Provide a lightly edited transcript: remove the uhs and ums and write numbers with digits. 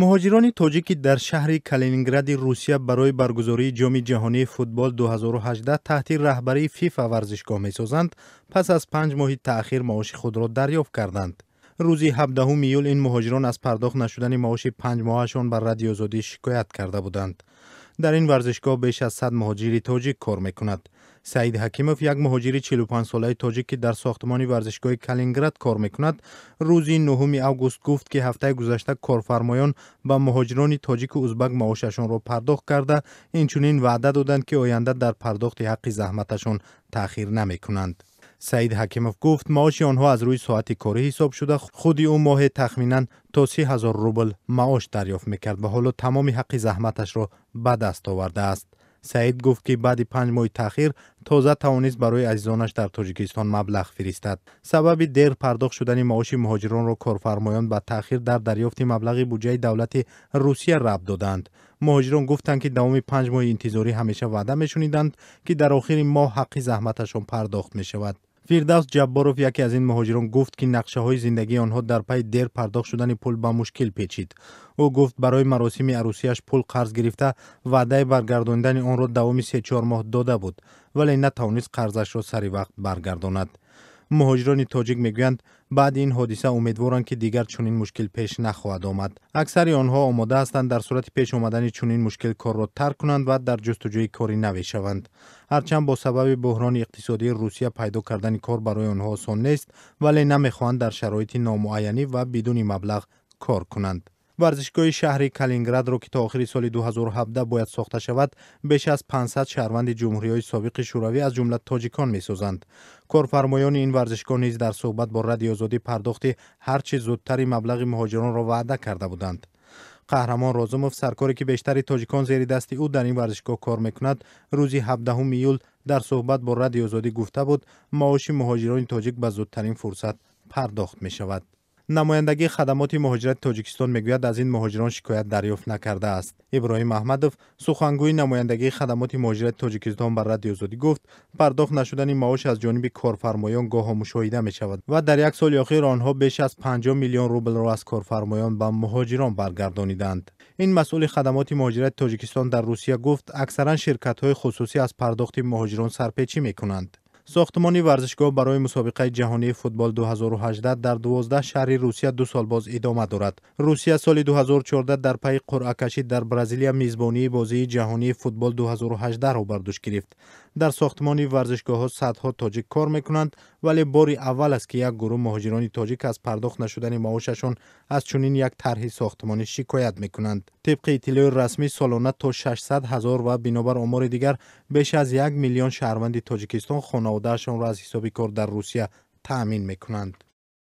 Муҳоҷирони тоҷик, ки дар шаҳри Калинингради Русия барои баргузории Ҷоми ҷаҳонии футбол 2018 таҳти раҳбарии ФИФА варзишгоҳ месозанд, пас аз 5 моҳи таъхир маоши худро дарёфт карданд. Рӯзи 17 июл ин муҳоҷирон аз пардохт нашудани маоши 5 моҳашон ба Радиои Озодӣ шикоят карда буданд. Дар ин варзишгоҳ беш аз 100 муҳоҷири тоҷик кор мекунад. Саид Ҳакимов, як муҳоҷири 45-солаи тоҷик, ки дар сохтмони варзишгоҳи Калининград кор мекунад, рӯзи 9 август гуфт, ки ҳафтаи гузашта корфармоён ба муҳоҷирони тоҷику узбак маошашонро пардохт карда, инчунин ваъда доданд, ки оянда дар пардохти ҳаққи заҳматашон таъхир намекунанд. Саид Ҳакимов гуфт, маоши онҳо аз рӯи соати корӣ ҳисоб шуда, худи ӯ моҳе тахминан то 30 000 рубл маош дарёфт мекард ва ҳоло тамоми ҳаққи заҳматашро ба даст овардааст. Саид гуфт, ки баъди 5 моҳи таъхир тоза тавонист барои азизонаш дар Тоҷикистон маблағ фиристад. Сабаби дер пардохт шудани маоши муҳоҷиронро корфармоён ба таъхир дар дарёфти маблағи буҷаи давлати Русия рабт доданд. Муҳоҷирон гуфтанд, ки давоми 5 моҳи интизорӣ ҳамеша ваъда мешуниданд, ки дар охири моҳ ҳаққи заҳматашон пардохт мешавад. Фирдавс Ҷабборов, яке аз ин муҳоҷирон, гуфт, ки нақшаҳои зиндагии онҳо дар пайи дер пардохт шудани пул ба мушкил печид. Ӯ гуфт, барои маросими арӯсияш пул қарз гирифта, ваъдаи баргардонидани онро давоми 3-4 моҳ дода буд, вале натавонист қарзашро сари вақт баргардонад. Муҳоҷирони тоҷик мегӯянд, баъди ин ҳодиса умедворанд, ки дигар чунин мушкил пеш нахоҳад омад. Аксари онҳо омода ҳастанд дар сурати пеш омадани чунин мушкил корро тарк кунанд ва дар ҷустуҷӯи кори наве шаванд. Ҳарчанд бо сабаби буҳрони иқтисодии Русия пайдо кардани кор барои онҳо осон нест, вале намехоҳанд дар шароити номуайянӣ ва бидуни маблағ кор кунанд. Варзишгоҳи шаҳри Калининградро, ки то охири соли 2017 бояд сохта шавад, беш аз 500 шаҳрванди ҷумҳуриҳои собиқи Шӯравӣ, аз ҷумла тоҷикон, месозанд. Корфармоёни ин варзишгоҳ низ дар суҳбат бо Радиои Озодӣ пардохти ҳар чӣ зудтари маблағи муҳоҷиронро ваъда карда буданд. Қаҳрамон Розумов, саркоре, ки бештари тоҷикон зери дасти ӯ дар ин варзишгоҳ кор мекунад, рӯзи 17 июл дар суҳбат бо Радиои Озодӣ гуфта буд, маоши муҳоҷирони тоҷик ба зудтарин фурсат пардохт мешавад. Намояндагии хадамоти муҳоҷирати Тоҷикистон мегӯяд, аз ин муҳоҷирон шикоят дарёфт накардааст. Иброҳим Аҳмадов, сухангӯи намояндагии хадамоти муҳоҷирати Тоҷикистон, ба Радиои Озодӣ гуфт, пардохт нашудани маош аз ҷониби корфармоён гоҳо мушоҳида мешавад ва дар як соли охир онҳо беш аз 50 миллион рублро аз корфармоён ба муҳоҷирон баргардониданд. Ин масъули хадамоти муҳоҷирати Тоҷикистон дар Русия гуфт, аксаран ширкатҳои хусусӣ аз пардохти муҳоҷирон сарпечӣ мекунанд. Сохтмони варзишгоҳ барои мусобиқаи ҷаҳонии футбол 2018 дар 12 шаҳри Русия 2 сол боз идома дорад. Русия соли 2014 дар пайи қуръакашӣ дар Бразилия мизбонии бозии ҷаҳонии футбол 2018-ро бар дӯш гирифт. Дар сохтмони варзишгоҳҳо садҳо тоҷик кор мекунанд, вале бори аввал аст, ки як гурӯҳ муҳоҷирони тоҷик аз пардохт нашудани маошашон аз чунин як тарҳи сохтмонӣ шикоят мекунанд. Тибқи иттилои расмӣ, солона то 600 ҳазор ва бинобар омори дигар беш аз 1 миллион шаҳрванди Тоҷикистон хонаводаашонро аз ҳисоби кор дар Русия таъмин мекунанд.